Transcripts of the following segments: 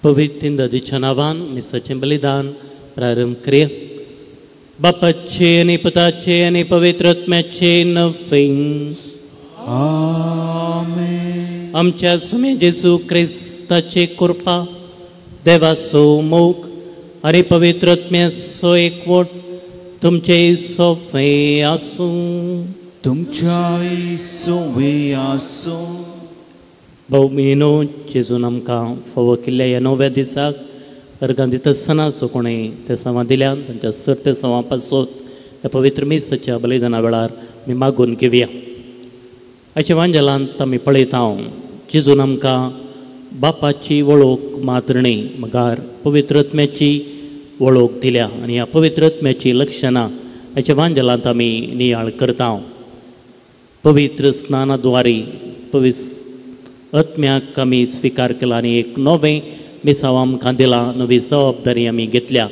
पवित्र नदीच्या नांवान मिसाचें बलिदान प्रारंभ करूया. बापाचे आनी पुताचे आनी पवित्र आत्म्याचे नफे. आमेन. आमच्या सुमे जेजू क्रिस्ताचे कृपा, देवाचो मोग आनी पवित्र आत्म्याचो एकवट तुमचे सोफे आसूं. तुमच्याय सोवे आसूं. भाव-भयणींनो, जेजून आमकां फावो केल्ल्या ह्या नव्या दिसाक अर्गां दिता आसतना जो कोणें ते सवां दिल्यान तांच्या सर्ते सवां पासत ह्या पवित्र मिसाच्या बलिदाना वेळार आमी मागून घेवया. आयच्या वांजेलांत आमी पळयता जेजून आमकां बापाची वळख मात्र न्हय मगार पवित्र आत्म्याची वळख दिल्या आनी ह्या पवित्र आत्म्याची लक्षणां आयच्या वांजेलांत आमी नियाळ करता. पवित्र स्नानाद्वारे पवित्र आत्म्याक आमी स्विकार केला आनी एक नवें मिसांव आमकां दिलां, नवी जबाबदारी आमी घेतल्या.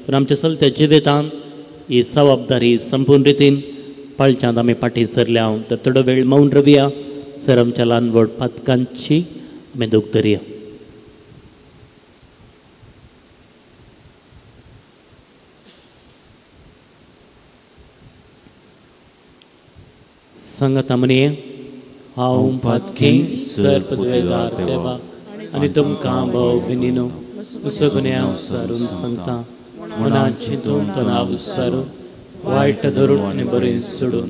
पूण आमच्या चलत्या जिवितांत ही जबाबदारी संपूर्ण रितीन पाळच्यांत आमी फाटीं सरल्या. तर थोडो वेळ मौन रवया सर आमच्या ल्हान व्हड पातकांची आमी दूख धरया. सांगात म्हणये, हांव पातकी सर पदवेदार देवा आनी तुमकां भाव भयणीनो म्हजो गुन्यांव सारून सांगता, मनांत चिंतून तणाव सारून वायट धरून आनी बरें सोडून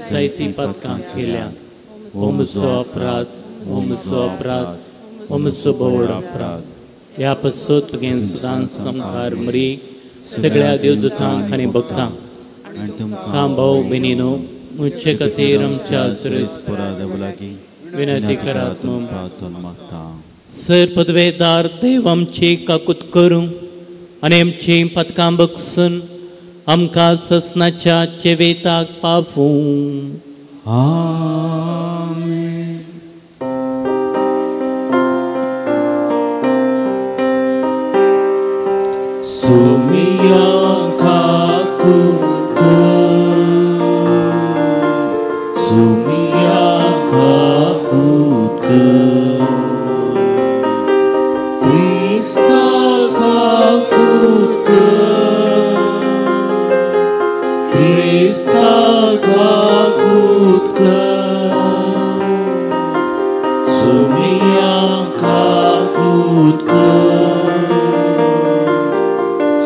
जायतीं पातकां केल्या. हो म्हजो अपराध, हो म्हजो अपराध, हो म्हजो भोवड अपराध. ह्या पासत तुगें सदांच सामकार मरी सगळ्या देवदूतांक आनी भक्तांक तुमकां भाव भयणीनो म्हजे खातीर आमच्या विनंती करात. सर पदवेदार देव आमची काकूत करूं आनी आमची पदकां बगसून आमकां ससनाच्या चेवेताक पावूं. आमेन. सुमिया काकूत कर, सुमिया काकूत कर, क्रिस्ता काकूत कर, क्रिस्ता काकूत कर, सुमिया काकूत कर,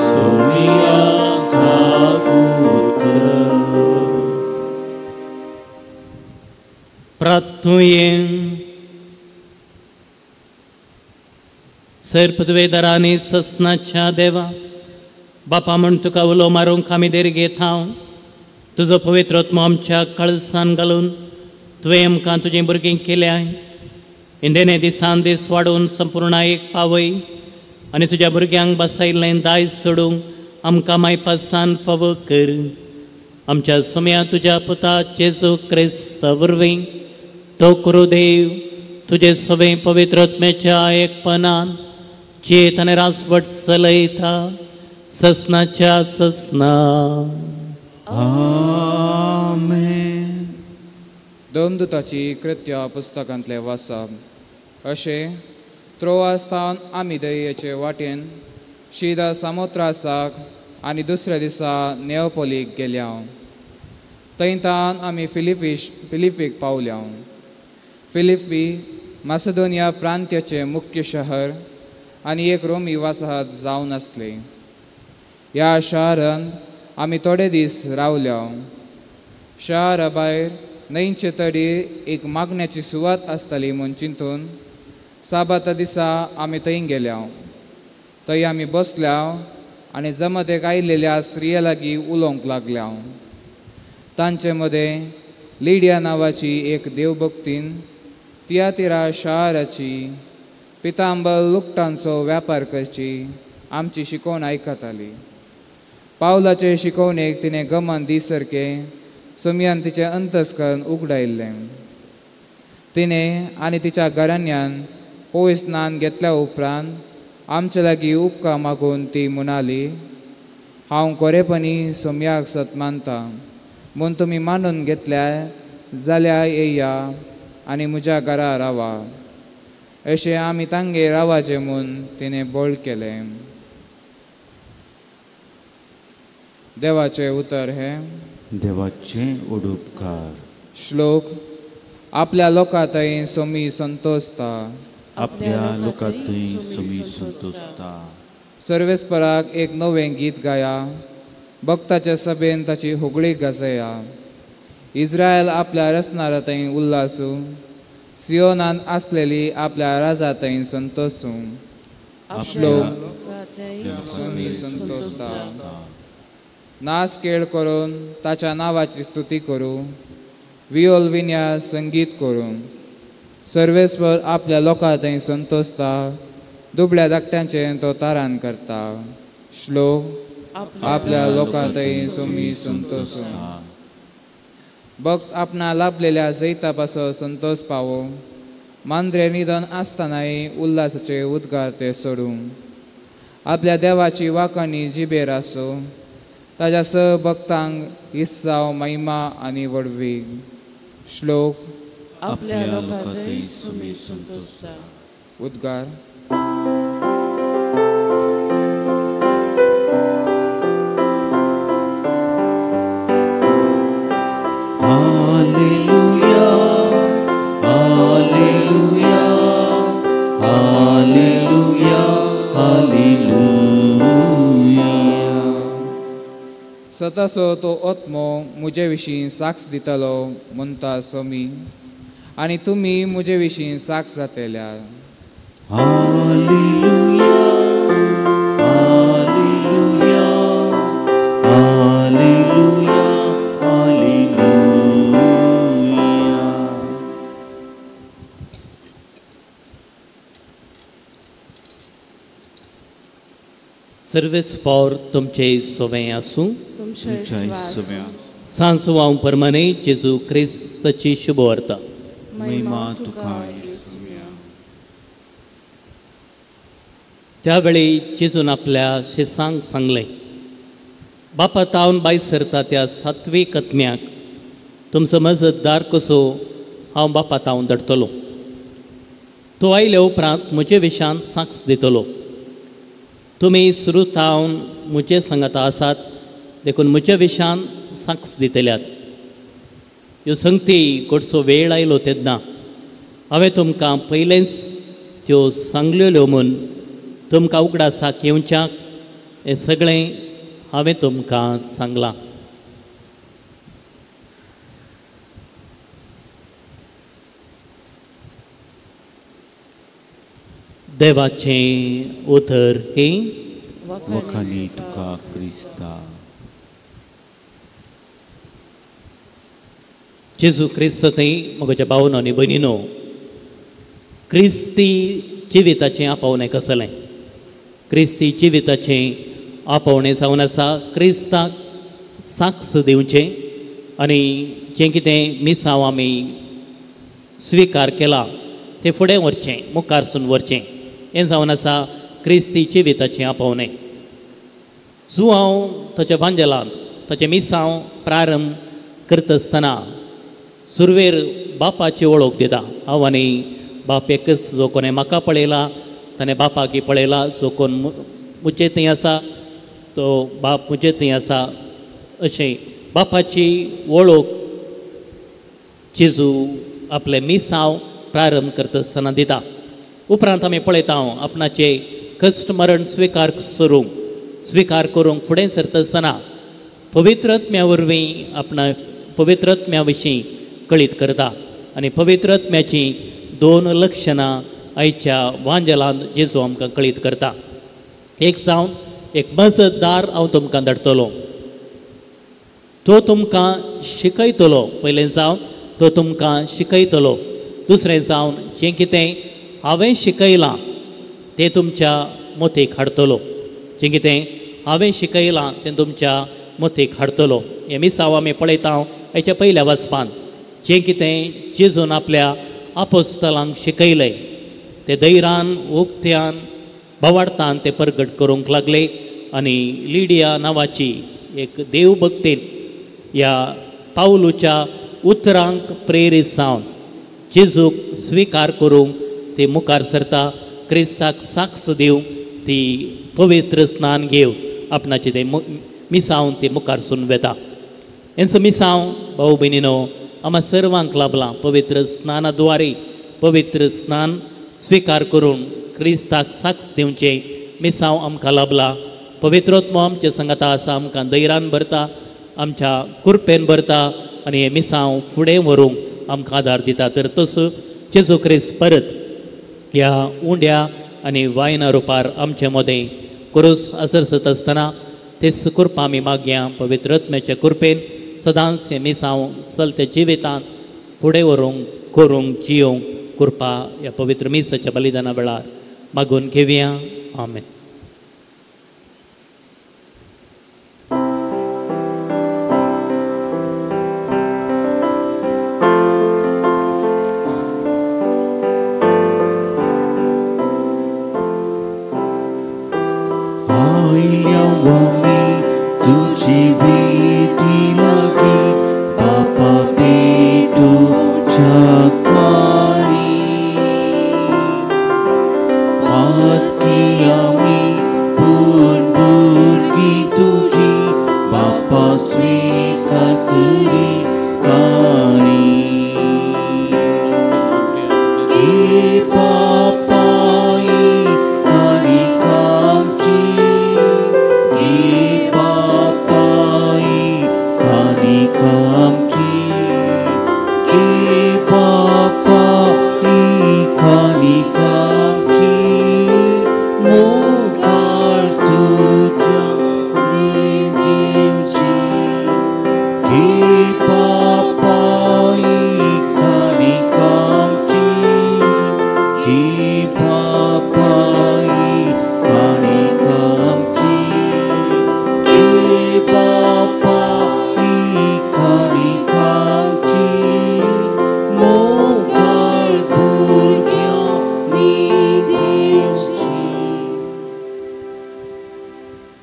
सुमिया काकूत कर. प्रार्थुये. सर पदवेदारांनी ससनाच्या देवा बापा म्हूण तुका उलो मारूंक आमी देर घेता. तुजो पवित्र आत्मो आमच्या कळसान घालून तुवें आमकां तुजें भुरगीं केल्याय. इंदेने दिसान दीस वाडोवन संपूर्ण एक पावय आनी तुज्या भुरग्यांक बसायल्लें दायज सोडूंक आमकां मायपासान फावो कर. आमच्या सोम्या तुज्या पुता जेजू क्रिस्ता वरवीं तो करू देव तुजे सवे पवित्र आत्म्याच्या एकपणान चेत आनी रासवट चलयता ससनाच्या ससना. आमेन. दमदूताची कृत्या पुस्तकांतले वाचप. अशें त्रोआस्थान आमी दर्याचे वाटेन शिदा सामोत्रासाक आनी दुसऱ्या दिसा नेओपोलीक गेल्या. थंयतान आमी फिलिपीक पावल्या. फिलिपी मासेदोनिया प्रांत्याचें मुख्य शहर आनी एक रोमी वसाहत जावन आसली. ह्या शारांत आमी थोडे दीस रावल्या. शारा भायर न्हंयचे तडीर एक मागण्याची सुवात आसताली म्हूण चिंतून साबाता दिसा आमी थंय गेल्या. थंय आमी बसल्या आनी जमतेक आयिल्ल्या स्त्रिया लागीं उलोवंक लागल्या. तांचे मदें लिडिया नांवाची एक देवभक्तीन तियातिरा शाराची पितांबल लुकटांचो व्यापार करची आमची शिकवण आयकताली. पावलाचे शिकवणेक तिणें गमन दिसरकें सोमयान तिचें अंतस्करण उगडायल्लें. तिणें आनी तिच्या घराण्यान पयस स्नान घेतल्या उपरांत आमचे लागीं उपकार मागून ती म्हणाली, हांव खरेपणी सोमयाक सत मानता म्हूण तुमी मानून घेतल्यार जाल्यार येया आनी म्हज्या घरा रावा. अशें आमी तांगेर रावाचें म्हूण तिणें बोळ केलें. देवाचें उतर हें. देवाचें उडुपकार. श्लोक. आपल्या लोकां थंय सोमी संतोषता. आपल्या लोकां थंय सोमी संतोषता. सर्वेस्पराक एक नवें गीत गाया, भक्ताच्या सभेन ताची होगळी गाजया. इस्रायल आपल्या रचणारा थंय उल्लासू, सियोनान आसलेली आपल्या राजा थंय संतोषू. श्लोक. सोमी संतोषता. नाच खेळ करून ताच्या नांवाची स्तुती करूं, वियोल विन्या संगीत करूं. सर्वेस्पर आपल्या लोकां थंय संतोषता, दुबळ्या धाकट्यांचें तो तारान करता. श्लोक. आपल्या लोकां थंय सोमी संतोषू. भक्त आपणा लाभलेल्या जैता पासो संतोष पावो, मांद्रे निधन आसतनाय उल्हासाचे उद्गार ते सोडूं. आपल्या देवाची वाखाणी जिबेर आसूं, ताज्या स भक्तांक इस्साव महिमा आनी व्हडवीक. श्लोक. आपल्या लोकां थंय सोमी संतोषता. उद्गार. Hallelujah, hallelujah, hallelujah, hallelujah. सतासो तो आत्मो म्हजे विशीं साक्ष दितलो म्हणटा सोमी, आनी तुमी म्हजे विशीं साक्ष जातल्या. हालेलुया, हालेलुया, हालेलुया, हालेलुया. सर्वेस्पर तुमचे सोवें आसूं. तुमच्या सोव्या. सांसुवां परमाने जेजू क्रिस्ताची शुभवार्ता. महिमा तुका येसुया. त्यावेळी जेजून आपल्या शिसांक सांगलें, बापा तावन भायर सरता त्या सात्वीक आत्म्याक तुमचो मजतदार कसो हांव बापा तावन धाडटलो. तो आयले उपरांत म्हजे विशांत साक्ष दितलो. तुमी सुरू तावन म्हजे सांगाता आसात, देखून म्हज्या विशान साक्ष दितल्यात. ह्यो संगती गोडसो वेळ आयलो तेन्ना हांवें तुमकां पयलेंच त्यो सांगल्यो म्हूण तुमकां उगडासाक येवच्याक हें सगळें हांवें तुमकां सांगलां. देवाचें उतर हें. वखाणी तुका क्रिस्ता. जेजू क्रिस्त थंय म्हज्या भावनो आनी भयणीनो, क्रिस्ती जिविताचें आपोवणें कसलें? क्रिस्ती जिविताचें आपोवणें जावन आसा क्रिस्ताक साक्ष दिवचें आनी जें कितें मिसांव आमी स्विकार केला तें फुडें व्हरचें, मुखारसून व्हरचें. हें जावन आसा क्रिस्ती जिविताचें आपोवणें. जुआंव ताच्या भांजेलांत ताचें मिसांव प्रारंभ करता आसतना सुरवेर बापाची वळख दिता. हांव आनी बाप एकच, जो कोणें म्हाका पळयला ताणें बापाक पळयला, जो कोण म्हजे थंय आसा तो बाप म्हजे थंय आसा, अशें बापाची वळख जेजू आपलें मिसांव प्रारंभ करता आसतना दिता. उपरांत आमी पळयता आपणाचे कश्ट मरण स्विकार करूंक फुडें सरता आसतना पवित्र आत्म्या वरवीं आपणा पवित्र आत्म्या विशीं कळीत करता आनी पवित्र आत्म्याचीं दोन लक्षणां आयच्या वांजेलांत जेजू आमकां कळीत करता. एक जावन एक मजतदार हांव तुमकां धाडटलो, तो तुमकां शिकयतलो. पयलें जावन तो तुमकां शिकयतलो, दुसरें जावन जें कितें हांवें शिकयलां तें तुमच्या मतीक हाडटलो, जें कितें हांवें शिकयलां तें तुमच्या मतीक हाडटलो. हें मिसांव आमी पळयता हाच्या पयल्या वाचपान जें कितें जेजून आपल्या आपोस्तलांक शिकयलें ते धैर्यान उक्त्यान भावार्थान ते परगट करूंक लागले आनी लिडिया नांवाची एक देवभक्तीन ह्या पावलूच्या उतरांक प्रेरीत जावन जेजूक स्विकार करूंक ती मुखार सरता क्रिस्ताक साक्ष दिवंक ती पवित्र स्नान घेव आपणाचें तें मिसांव ती मुखार सून वेता. हेंचो मिसांव भाऊ भयणीनो आमकां सर्वांक लाभलां. पवित्र स्नाना द्वारे पवित्र स्नान स्विकार करून क्रिस्ताक साक्ष दिवचें मिसांव आमकां लाभलां. पवित्रोत्मो आमचे संगाता आसा, आमकां धैर्यान भरता, आमच्या कुरपेन भरता आनी हें मिसांव फुडें व्हरूंक आमकां आदार दिता. तर तसो जेजू क्रिस्त परत ह्या उंड्या आनी वायना रुपार आमचे मदें क्रूस आसरसत आसतना तेच कृपा आमी मागया. पवित्र आत्म्याच्या कृपेन सदांच हें मिसांव चलते जिवितांत फुडें व्हरूंक करूंक जियोंक कृपा ह्या पवित्र मिसाच्या बलिदाना वेळार मागून घेवया. आमेन.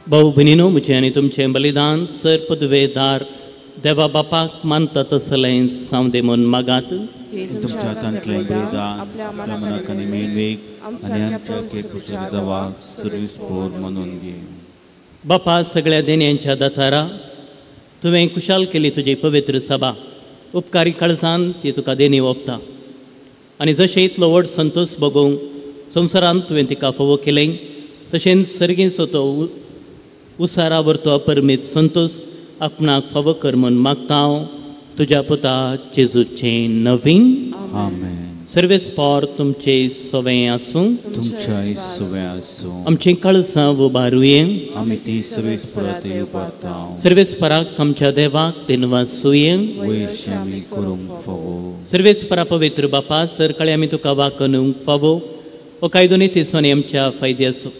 भाऊ भयणीनो, म्हजें आनी तुमचें बलिदान सर पदवेदार देवा बापाक मानता तसलें जावं म्हूण मागात. तुमच्या हातांतलें बलिदान आपल्या मनाक आनी मेळवेक आनी आमच्या केपेच्या देवाक सर्वीस पोर म्हणून घे. बापा सगळ्या देण्यांच्या दातारा, तुवें कुशाल केली तुजी पवित्र सभा उपकारी काळजान ती तुका देणी ओंपता आनी जशें इतलो व्हड संतोश भोगोवंक संवसारांत तुवें तिका फावो केलें तशेंच सर्गींचो तो उसारा वरतो अपरमीत संतोश आपणाक फावो कर म्हूण मागता हांव तुज्या पुता जेजूचें नवीन. आमेन. सर्वेस्पोर तुमचे सवें आसूं, तुमच्याय सवें आसूं. आमचीं काळजां उबारुये, आमी ती सर्वेस्पराक उबारता. सर्वेस्पराक आमच्या देवाक दिनवासुये, वयशी आमी करूंक फावो. सर्वेस्परा पवित्र बापा, सरकाळी आमी तुका वाकनूंक फावो हो कायदो नीती आमच्या फायदे आसूं.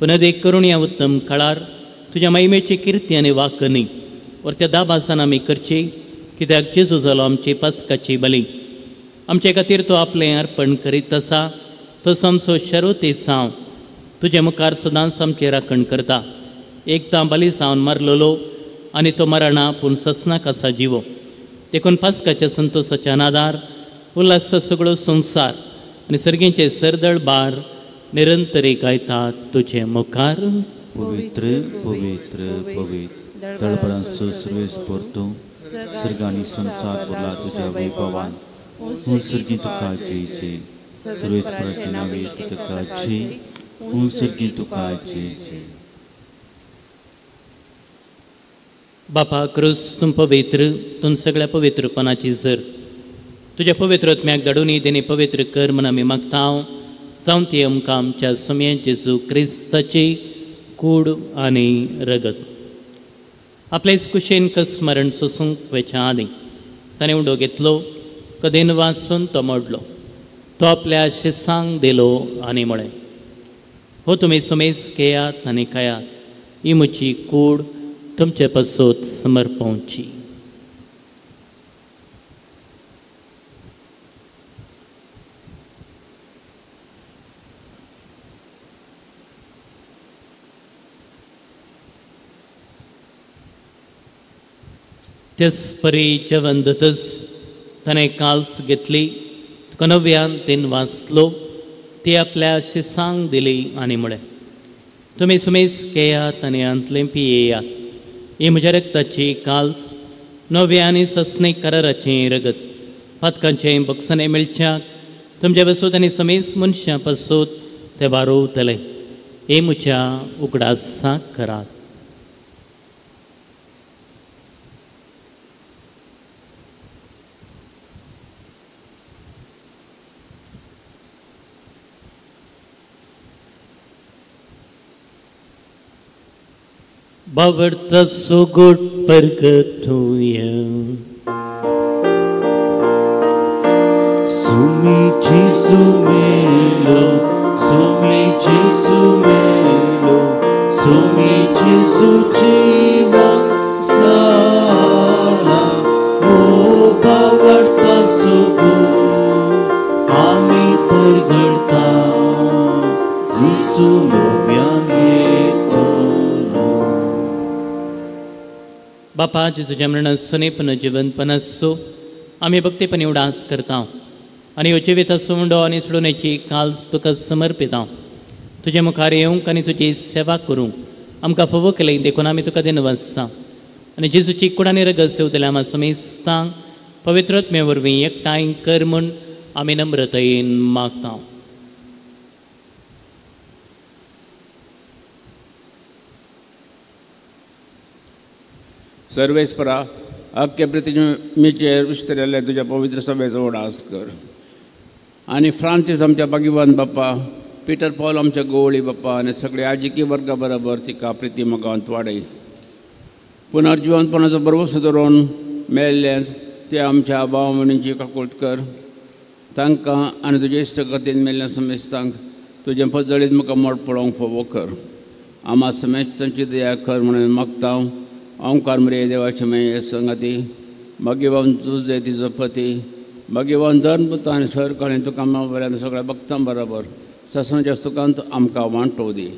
पुनदेक करून ह्या उत्तम काळार तुज्या महिमेची किर्ती आनी वाकनी वर त्या दाबासान आमी करची, कित्याक जेजू जालो आमची पाचकाची बली. आमचे खातीर तो आपलें अर्पण करीत आसा, तो आमचो शरोती जावं तुजे मुखार सदांच आमची राखण करता. एकदां बली जावन मारलेलो आनी तो मरणा पूण ससनाक आसा जिवो, देखून पास्काच्या संतोसाच्या नादार उल्हासता सगळो संवसार आनी सर्गींचे सरदळ बार निरंतरी गायतात तुजे मुखार. पवित्र पवित्र पवित्र दळबळांचो सर्वेस्पोर तूं, सर्ग आनी संवसार भरला तुज्या वैभवान. सर्गी तुका जय जय, सर्वेस्पराच्या नांवे तुका जय, सर्गी तुका जय जय. बापा क्रूस तूं पवित्र, तूं सगळ्या पवित्रपणाची जर तुज्या पवित्र आत्म्याक धाडून तेणी पवित्र कर म्हूण आमी मागता. जावं ती आमकां आमच्या सुमये जेजू क्रिस्ताची कूड आनी रगत. आपलेच कुशेन स्मरण सोसूंक वेच्या आदीं ताणें उडो घेतलो, कदेन वाचून तो मोडलो, तो आपल्या शिसांक दिलो आनी म्हळें, हो तुमी सुमेस घेयात आनी खायात, ही म्हजी कूड तुमचे पासत समर्पवची. तेच परी जेवण जातच ताणें काल्स घेतली, तुका नव्यान तेन वाचलो ती आपल्या शिसांक दिली आनी म्हळें, तुमी सुमेस घेयात आनी हांतलें पियेयात. ही म्हज्या रक्ताची काल्स, नव्या आनी सस्नी कराराचें रगत. पातकांचें बक्षणें मेळच्याक तुमच्या पासून आनी समेस मनशां पासून ते वारोवतले. हे म्हज्या उगडासाक करात. बावडता सुगोट परगटूया. Sumi Jesu melo, Sumi Jesu melo, Sumi Jesu jiva sala, O bavarta sugut, ami परगडता, Jesu नव्यान येतलो. बापा जेजूच्या मरणासून पुनर्जीवनपण आसूं आमी भक्तीपणी उडास करता आनी ह्यो जिविताचो उंडो आनी सोडोवण्याची काल तुका समर्पिता. तुजे मुखार येवंक आनी तुजी सेवा करूंक आमकां फावो केलें देखून आमी तुका दिनवासता. आनी जेजूची कूड आनी रगत सेवतल्या आमा समेस्तांक पवित्र आत्मे वरवीं एकठांय कर म्हूण आमी नम्रतायेन मागता. सर्वेस्परा अख्खे प्रतिमेचेर विस्तारिल्ल्या तुज्या पवित्र सभेचो उडास कर. आनी फ्रांसीस आमच्या भाग्यवान बाप्पा, पिटर पॉल आमच्या गोवळी बाप्पा आनी सगळे आजिकी वर्गा बरोबर तिका प्रिती मोगांत वाडय. पुनर्जिवनपणाचो भरवंसो धरून मेल्ले ते आमच्या भाव भयणींची काकूळट कर. तांकां आनी तुजे इश्टगतीन मेल्ल्या समेस्तांक तुजें पजळीत म्हाका मोड पळोवंक फावो कर. आमा समेस्तांची दया कर म्हणून मागता. ओंकार मरे देवाचे मेय संगती भाग्यवान जुजे तिजो पती भाग्यवान धर्मपुता आनी सरकारान तुका बऱ्यान सगळ्या भक्तां बरोबर ससनाच्या सुखांत आमकां वांटो दी.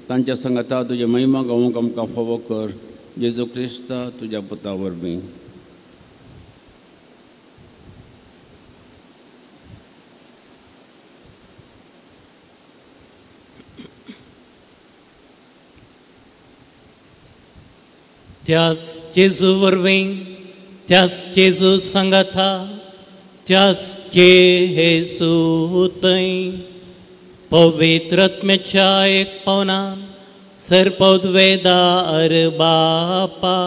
तांच्या संगता तुजे महिमा गावंक आमकां फावो कर. जेजू क्रिस्त तुज्या पुता वरवीं. त्याच जेजू वरवीं, त्याच जेजू सांगाता, त्याच जेजू थंय पवित्र आत्म्याच्या एक पावनान सर्पद्वेदार बापा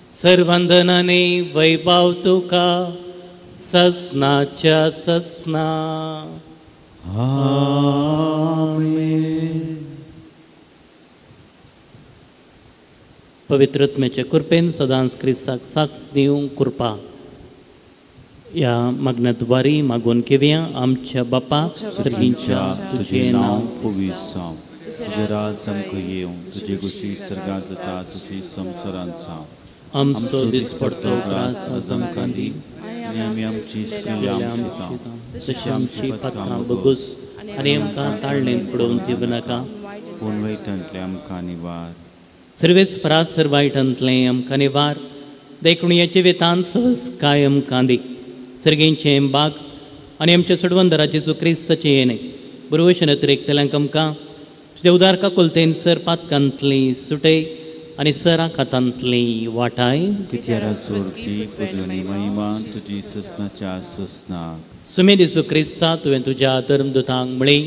सर्वंदनाने वैभव तुका ससनाच्या ससना. आमेन. पवित्र आत्म्याच्या कृपेन सदांच क्रिस्ताक साक्ष दिवंक कृपा ह्या मागण्याद्वारी मागून घेवया. आमच्या बापा सर्गींच्या तुजें नांव पवित्र जावं, तुजें राज आमकां येवं, तुजे गोशी सर्गांत जाता तशी संवसारांत जावं. आमचो दिसपडतो ग्रास आज आमकां दी आनी आमी आमची सुकल्या आमची तशी आमची पातकां बगूस आनी आमकां ताळणेंत पडोवन दिवं नाका, पूण वयतांतलें आमकां निवार. सर्वेस्परा सर वायटांतलें आमकां निवार, देखून ह्या जिवितांत सहज काय आमकां दी. सर्गींचें बाग आनी आमच्या सोडवंदरा जेजू क्रिस्ताचें येणें बरोवशन अतिरेकतल्यांक आमकां तुज्या उदार काकुलतेन सर पातकांतली सुटय आनी सर आखातांतली वाटाय. महिमा तुजी ससनाच्या ससनाक. सुमे जेजू क्रिस्ता तुवें तुज्या धर्मदुतांक म्हळी,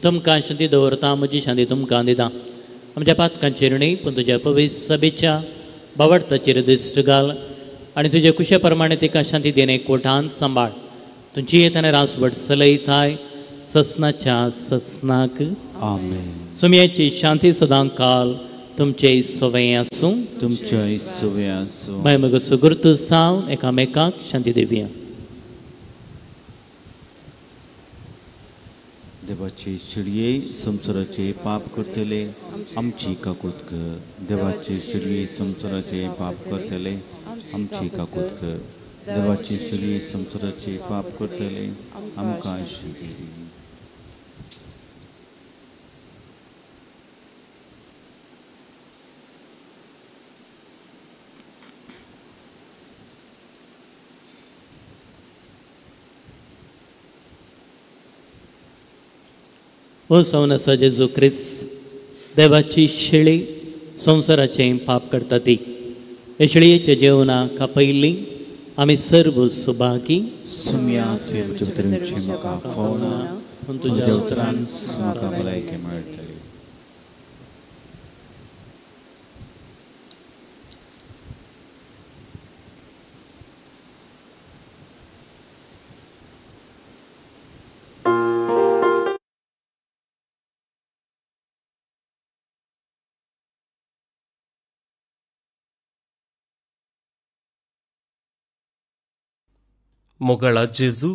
तुमकां शांती दवरता, म्हजी शांती तुमकां दिता. आमच्या पातकांचेर न्हय पूण तुज्या पवित्र सभेच्या बावडताचेर दिश्ट घाल आनी तुज्या कुशे प्रमाणे तिका शांती देणे कोठान सांबाळ. तुजी येताना रासवट चलयताय ससनाच्या ससनाक. आमेन. सुमयाची शांती सदां काल तुमचे सवय आसूं. तुमचे सवय आसूं. मागीर मगो सुगुर्त जावन एकामेकाक शांती दिवया. देवाचे शिडये संवसाराचे पाप करतले आमची काकूत कर. देवाचे शिडये संवसाराचे पाप करतले आमची काकूत कर. देवाचे शिडये संवसाराचे पाप करतले आमकां शांती दी. हो जावन आसा जेजू क्रिस्त देवाची शेळी संवसाराचें पाप करता ती हे शेळयेच्या जेवणाक पयलीं आमी सर्व सुभागी तुज्या उतरान म्हाका भलायकी मेळटली. मोगाळा जेजू,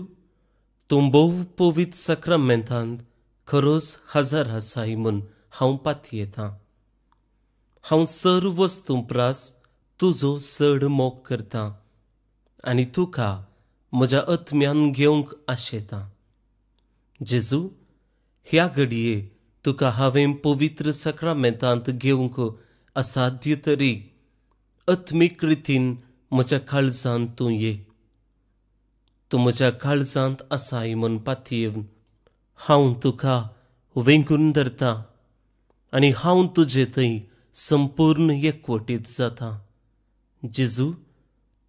तूं भोव पवित्र साक्रामेंतांत खरोच हजर आसाय म्हूण हांव पातयेतां. हांव सर्व वस्तूं प्रास तुजो चड मोग करतां आनी तुका म्हज्या आत्म्यान घेवंक आशेतां. जेजू, ह्या घडये तुका हांवें पवित्र साक्रामेंतांत घेवंक असाध्य तरी आत्मीक रितीन म्हज्या काळजांत तूं ये. तूं म्हज्या काळजांत आसाय म्हूण पातयेवन हांव तुका वेंगून धरतां आनी हांव तुजे थंय संपूर्ण एकवटीत जाता. जेजू,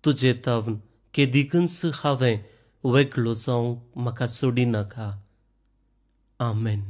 तुजे तावन केदिकूच हांवें वेगळो जावंक म्हाका सोडिनाका. आमेन.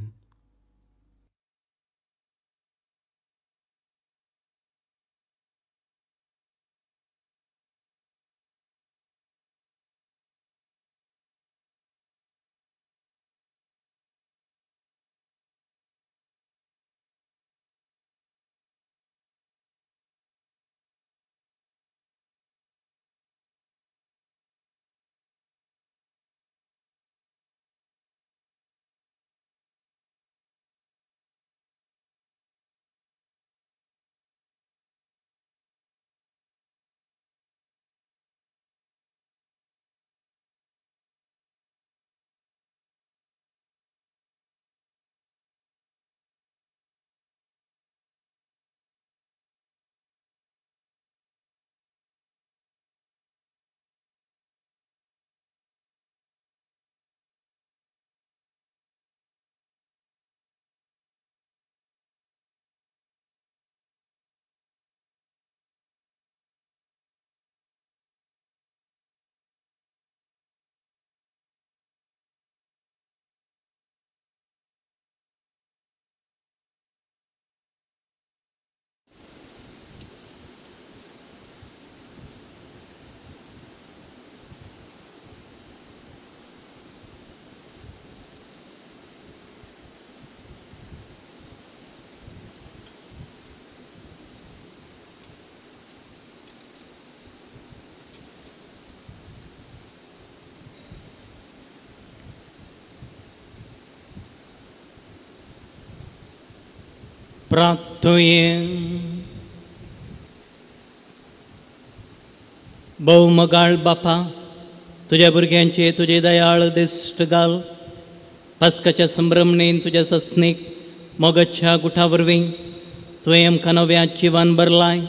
प्रार्थुये. भोव मोगाळ बापा, तुज्या भुरग्यांचे तुजे दयाळ दिश्ट घाल. पास्काच्या संभ्रमणेन तुज्या सस्नीक मोगाच्या गुठा वरवीं तुवें आमकां नव्या जिवन भरलाय,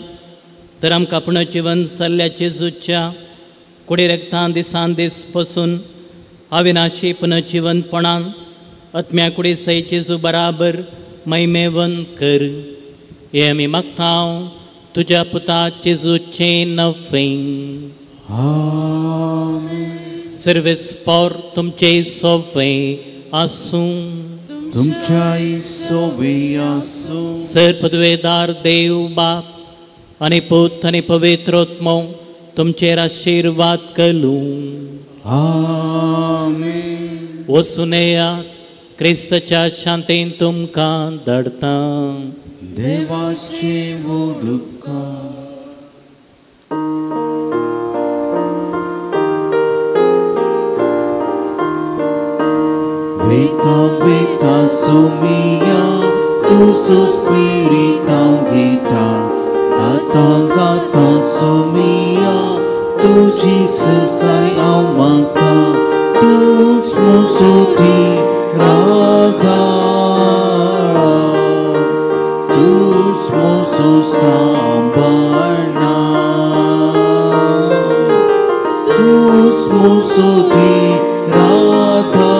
तर आमकां पुनर्जिवन जाल्ल्या जेजूच्या कुडी रक्तान दिसान दीस पसून अविनाशी पुनर्जिवनपणान आत्म्या कुडी सयत जेजू बराबर महिमेवन कर. हे आमी मागता तुज्या पुता जेजूचें नफें. सर्वेस पोर तुमचे सोवे आसूं. तुमच्याय सोवे आसूं. सर पदवेदार देव बाप आनी पूत आनी पवित्र आत्मो तुमचेर आशिर्वाद करूं. आमेन. वचून येयात, क्रिस्ताच्या शांतीन तुमकां धाडटा. देवाचे उपकार. वेता वेता सुमिया तुजो स्पिरीत हांव घेता, गाता गाता सुमिया तुजी ससाय हांव मागता, तूंच म्हजो राधा, तूंच म्हजो सांबाळना, तूंच म्हजो राधा,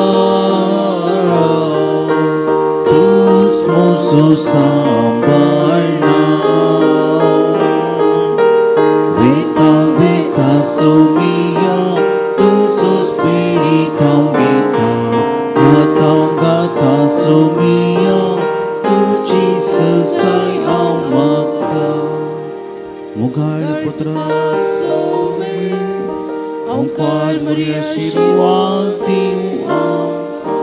सांबाळना वेता वेता सोमिया तुजो स्पिरीत हांव घेता गाता गाता सोमिया तुजी ससाय हांव मागता मुगाळ पुत्रा ओंकार मरिया आशीर्वाद दिवं आमकां.